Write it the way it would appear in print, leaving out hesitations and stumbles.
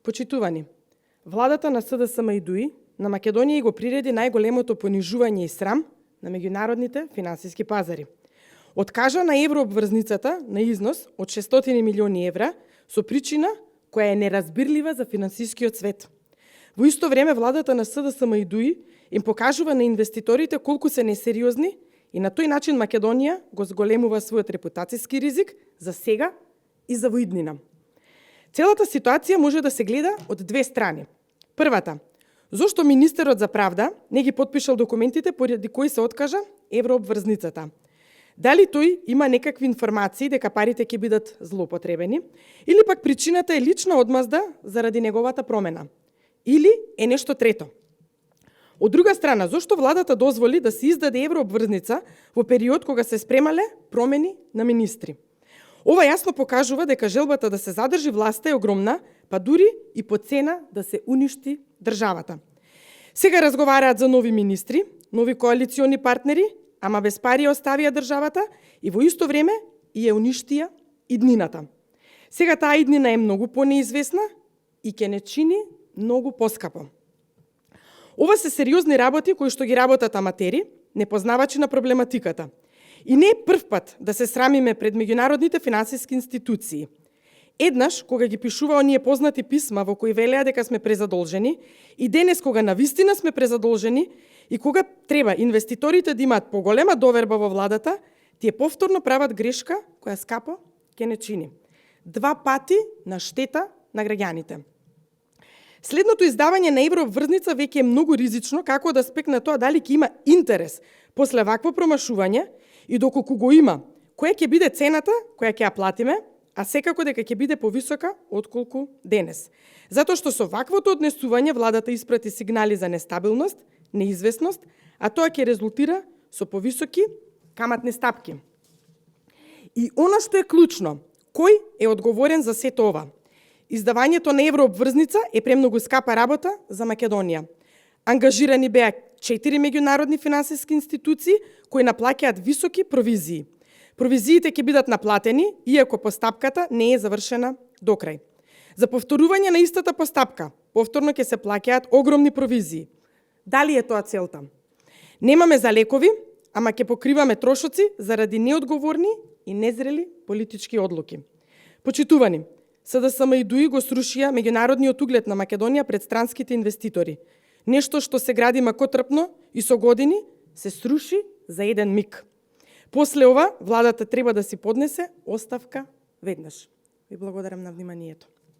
Почитувани, владата на СДСМ и ДУИ на Македонија го приреди најголемото понижување и срам на меѓународните финансиски пазари. Откажа на еврообврзницата на износ од 600 милиони евра со причина која е неразбирлива за финансискиот свет. Во исто време владата на СДСМ и ДУИ им покажува на инвеститорите колку се несериозни и на тој начин Македонија го зголемува својот репутацијски ризик за сега и за воиднина. Целата ситуација може да се гледа од две страни. Првата, зошто министерот за правда не ги потпишал документите поради кои се откажа еврообврзницата? Дали тој има некакви информации дека парите ќе бидат злоупотребени, или пак причината е лична одмазда заради неговата промена? Или е нешто трето? Од друга страна, зошто владата дозволи да се издаде еврообврзница во период кога се спремале промени на министри? Ова јасно покажува дека желбата да се задржи власта е огромна, па дури и по цена да се уништи државата. Сега разговараат за нови министри, нови коалициони партнери, ама без пари оставија државата и во исто време и ја уништија иднината. Сега таа иднина е многу понеизвестна и ќе не чини многу поскапо. Ова се сериозни работи кои што ги работат аматери, непознавачи на проблематиката. И не е прв пат да се срамиме пред меѓународните финансиски институции. Еднаш, кога ги пишува оние познати писма во кои велеа дека сме презадолжени, и денес кога навистина сме презадолжени и кога треба инвеститорите да имаат поголема доверба во владата, тие повторно прават грешка која скапо ќе не чини. Два пати на штета на граѓаните. Следното издавање на еврообврзница веќе е многу ризично како да аспект на тоа дали ќе има интерес после вакво промашување и доколку го има, која ќе биде цената која ќе ја платиме, а секако дека ќе биде повисока отколку денес. Затоа што со ваквото однесување владата испрати сигнали за нестабилност, неизвестност, а тоа ќе резултира со повисоки каматни стапки. И она што е клучно, кој е одговорен за сето ова? Издавањето на еврообврзница е премногу скапа работа за Македонија. Ангажирани беа 4 меѓународни финансиски институции кои наплаќаат високи провизии. Провизиите ќе бидат наплатени, иако постапката не е завршена до крај. За повторување на истата постапка, повторно ќе се плаќаат огромни провизии. Дали е тоа целта? Немаме за лекови, ама ќе покриваме трошоци заради неодговорни и незрели политички одлуки. Почитувани, СДСМ и ДУИ го срушија меѓународниот углед на Македонија пред странските инвеститори. Нешто што се гради макотрпно и со години се сруши за еден миг. После ова, владата треба да си поднесе оставка веднаш. Ви благодарам на вниманието.